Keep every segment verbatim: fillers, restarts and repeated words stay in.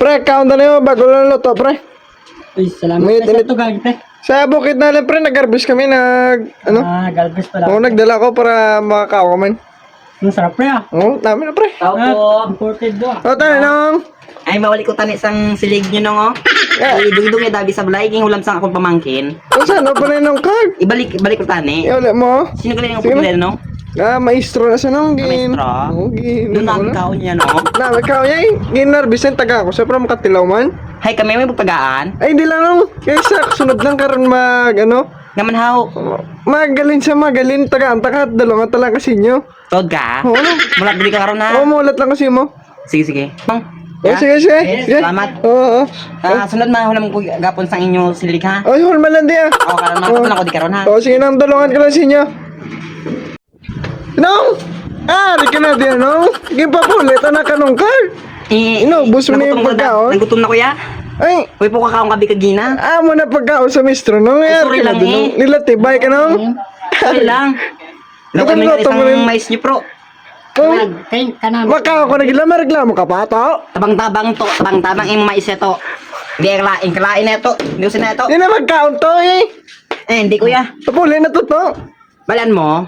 Pre, kaon na yun, bago lang luto, pre. Uy, salamat. May Sa tinit- tugang, pre. Sa bukid na lang, pre, nag-harvest kami, nag, ano? Ah, galbis pala. Oo, nagdala ko para makakaon kami. Ang sarap, pre, ah. Oo, dami na, pre. Tao Ah, po. Imported do, ah. O, tayo, nong. Ay, mawali ko tani sang silig nyo, nong, oh. Eh. Ay, dugdug nga dabi sa balay, ginhulam sang akong pamangkin. Kung saan, ano pa rin ang card? Ibalik, ibalik ko tani. Eh, wala mo. Sino ka lang yung Sino? Popular, no? Ah, maestro na siya, nong. Ah, gin-, maestro? Oo, gin-, Doon ano na ang na? Kaon niya, no? Na, may kaon niya, eh. Ginarbisan, taga ako. Siyempre, makatilaw man. Hay, kami may magtagaan. Ay, hindi lang, nong. Kaya sa sunod lang karon mag, ano? Naman, how? Magaling siya, magaling. Tagaan, taga, dalawa nga talaga sa inyo. Tod ka? Oo, nong. Mulat dili ka karon, ha? Oo, mulat lang kasi mo. Sige, sige. Mang, Oh, ha? Sige, sige. Yes, Sige. Salamat. Oo, oo. Ah, sunod, mahulam ko gapon sang inyo silig, ha? Ay, hol, malandi, ah. Oh, karon, Oo. Makapon ako di karon, ha? Oh, sige, nang tulungan ko lang sa inyo. Nong! Ah, di ka na diyan, nong? Gipapulit, anak, ka nung card. Eh, Inubos mo na yung nagutom ko na, pagkaon? Nagutom na, kuya. Ay. Uy, po kakaon ka, bikagina. Ah, mo na pagkaon sa mistro, nong? Ay, sorry lang, eh. Nilatibay ka, nong? Mm. Sorry lang. Gutom Nagutom na na, isang tumarin. Mais niyo, pro. Kung Kay, kay, kanami. Makaon ko na gila, may reklamo ka pa, to? Tabang-tabang to, tabang-tabang yung mais ito. Hindi, kalain, kalain na ito. Hindi ko sinato. Di na magkaon to, eh. Eh, hindi, kuya. Tapuli na to, to. Balan mo?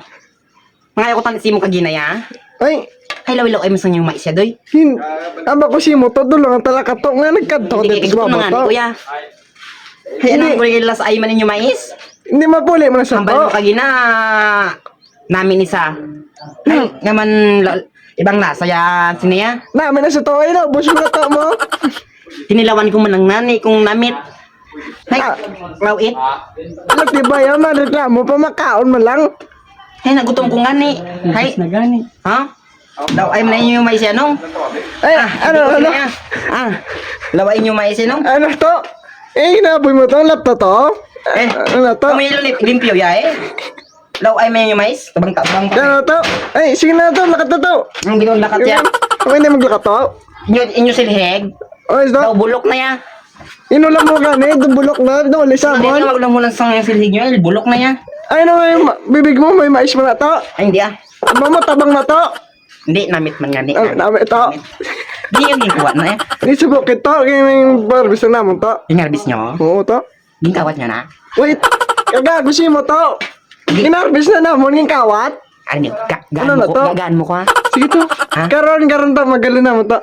Ngayon ko tan-, si mo kagina, ya? Ay. Ay, lawilaw, ay, masang yung mais siya, doy. Hin-, amba ko si mo, to, doon lang ang talakato nga, nagkadto, Hindi, dito gusto sa na baba, nga, to. Kuya. Ay, Hindi. Anong kuya, las ay man ninyo mais? Hindi mapuli mo na sa Ang balan mo to. Kagina, namin isa. Ay, Hmm. naman, la-, ibang lasa yan, siniya. Namin na sa to, ay, no, bus mo na to mo. Tinilawan ko man ang nani kung namit. Ay, Ah. Raw it. Alam, di ba yan, man, reklamo pa, makaon mo lang. Ay, nagutom ko nga ni. Ay. Ubus na gani. Ha? Daw, ay, man yung mais yan, nong? Eh, Ah, ano, hindi ko ano? Kaya. Ah, lawain yung mais yan, nong? Ano to? Eh, inaboy mo to, laptop to? Eh, Ano to? Kami yung lim-, limpyo ya, eh. Law ay may yung mais, tabang-tabang. Ano to? Ay, sige na to, lakat na to. Ang bilang lakat yan. Ang hindi maglakat to? Inyo, inyo silhig. Oh, is Daw that? Bulok na ya. Inulam mo gani, itong bulok na, ito, wala Hindi sabon. Nga wag lang mo lang sang silhig nyo, bulok na ya. Ay, ano nga yung ma-, bibig mo, may mais mo na to? Ay, hindi ah. Ano mo, tabang na to? Hindi, namit man nga ni. Ah, namit to. Di yung ginkuha na eh. Hindi subok ito, kaya may barbis na naman to. Yung harvest nyo? Oo, to. Gingkawat nyo na? Wait, kagago si mo to. Ginarbis na namon yung kawat. Ano, ga Ano gaan na mo ko, to? Ga-, gaan mo ko, ha? Sige to. Ha? Karon, karon to, magaling na mo to.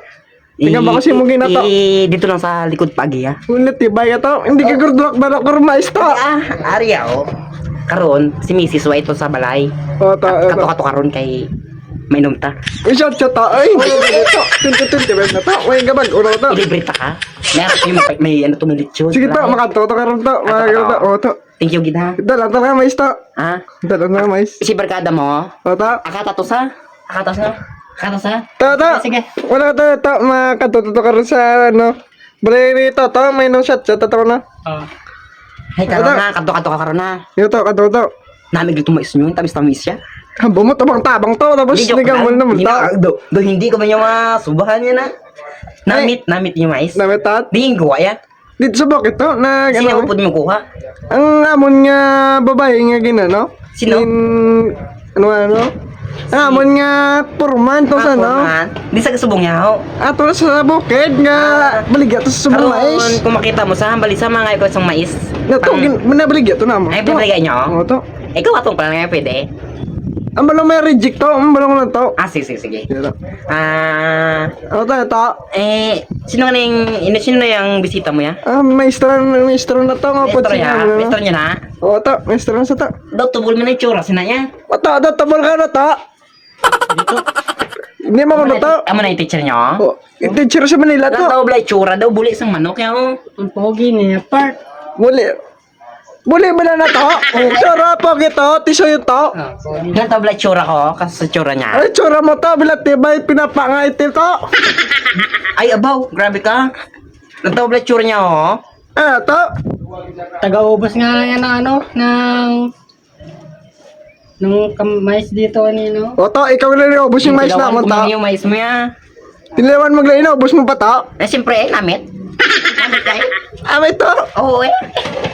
Tingnan ba I-, kasi mo ginato? I-, dito lang sa likod pa, agi, ha? Ngunit, tibay ka to. Hindi ka gurdulak ba na kurmais to? Ah, ari, ah, oh. Karon, si misis wa ito sa balay. Oh, ta-, Kat-, kato-kato karon kay mainom ta. Uy, shot, shot, ta-, ay, hindi na to. Twenty twenty-five na to. Uy, gabag, ulo to. Ilibre ta ka? May, may, may ano to, may lechon. Sige to, Wala. Makato to karon to. Ato Makato to. Karon. Oh, to. Thank you, gid, ha? Dala, dala, mais to. Ha? Dala na, mais. Si barkada mo? Oh, to. Akata to sa? Akata sa? Akata sa? To, to. Sige. Wala to, to. Makato to, to karon sa, ano. Balay ni to, to. May nung shot, shot, to, to, na. Oh. Hay, karon Ata. Na. Kadto-kadto ka karon, ha? Yo, to, kadto, to. Namig ito mais nyo. Tamis-tamis siya. Habo mo, tabang-tabang to. Tapos, Hindi, joke nigamol lang. Naman Hindi to. Na, do, do, hindi ko man yung masubahan yan, ha? Ay. Namit, namit yung mais. Namit, tat? Di yung guwa, ya? Dito sa bukid to, nag-, Sino ano, ang pwede mo kuha? Ang amon nga babae nga gina, no? Sino? In, ano, ano? Ang amon nga foreman to Ah, sa, no? Foreman. Di sa kasubong niya, ho? Ato na sa bukid nga Ah. Baligya to sa subong Karon, mais. Kung makita mo sa hambali sa mga ikaw isang mais. Na to, Pang- gin-, manabaligya to na mo. Ay, To. Baligya nyo? Oo, to. Ikaw atong pala nga pwede. Ang balong may reject to, ang balong na to. Ah, sige, sige, sige. Dito. Ah, Ano to, ito? Eh, sino nga nang, ino, sino na yung bisita mo ya? Ah, maestro, maestro na to, nga Maestro po siya, ya? Ano? Maestro niya na? Oo, to, maestro na sa to. Daw tubol mo na yung tsura, sina niya? Ato, ato, tubol ka na to. Hindi mo Amo na na to. Amo na yung teacher niyo? Oh, yung teacher sa Manila to. Daw blay tsura, daw buli sang manok ya, oh. Ang pogi niya, part. Buli. Buli ba na na to? Sura po gito, tiso yun to. Ah, sorry. Ganito ba itsura ko? Kasi sa itsura niya. Ay, tsura mo to, bilat tibay, pinapangaitim to. Ay, abaw, grabe ka. Ganito ba itsura niya, oh? Ah, to? Taga-ubos nga yan ng ano, ng, ng kam-, mais dito kanino. O to, ikaw na rin, ubos yung mais Tilawan na mo ko to. Yung mais mo, ya. Tilawan mo, Glenn, ubos mo pa to. Eh, siyempre, eh, namit. Amay to. Oo, eh.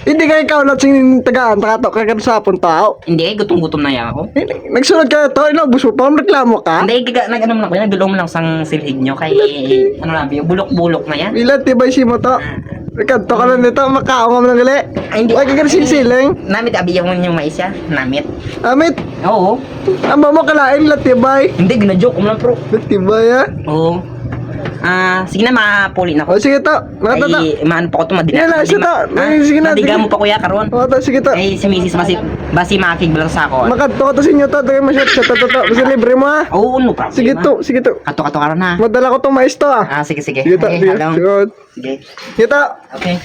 Hindi ka ikaw lang sing tagaan, taka to, kagad sa punta, oh. Hindi, eh, gutom-gutom na yan ako. Hindi, nagsunod ka to, inubos mo pa, reklamo ka. Hindi, gaga, nag-ano lang ako, nagdulong lang sang silhig nyo kay, ano lang, bulok-bulok na yan. Ilan tibay si mo to? Kadto ka lang dito, makaon ka lang gali. Ay, hindi. Ay, kagad sing siling. Namit, abi, yung, yung mais siya. Namit. Amit. Oo. Ang mama kalain, latibay. Hindi, gina-joke ko lang, bro. Latibay, ha? Oo. Ah, sige na, mapuli na ako. O, sige to. Mga to, to. Ay, maan pa ko to, madina-, Yan na, madima-, isa to. Ha? Ay, sige na, Madiga sige. Mo pa, kuya, karon. O, to, sige to. Eh, si misis, basi, basi makikiblar sa ako. Makadto ka to sa inyo to, tagay mo shot, shot to, to, to. Basta libre mo, ha? Oo, no problem. Sige to, sige to. Kato, kato, karon, ha? Madala ko tong mais to, ah. Ah, sige, sige. Sige to, Ay, sige. Halong. Sige. Sige. Sige to. Okay.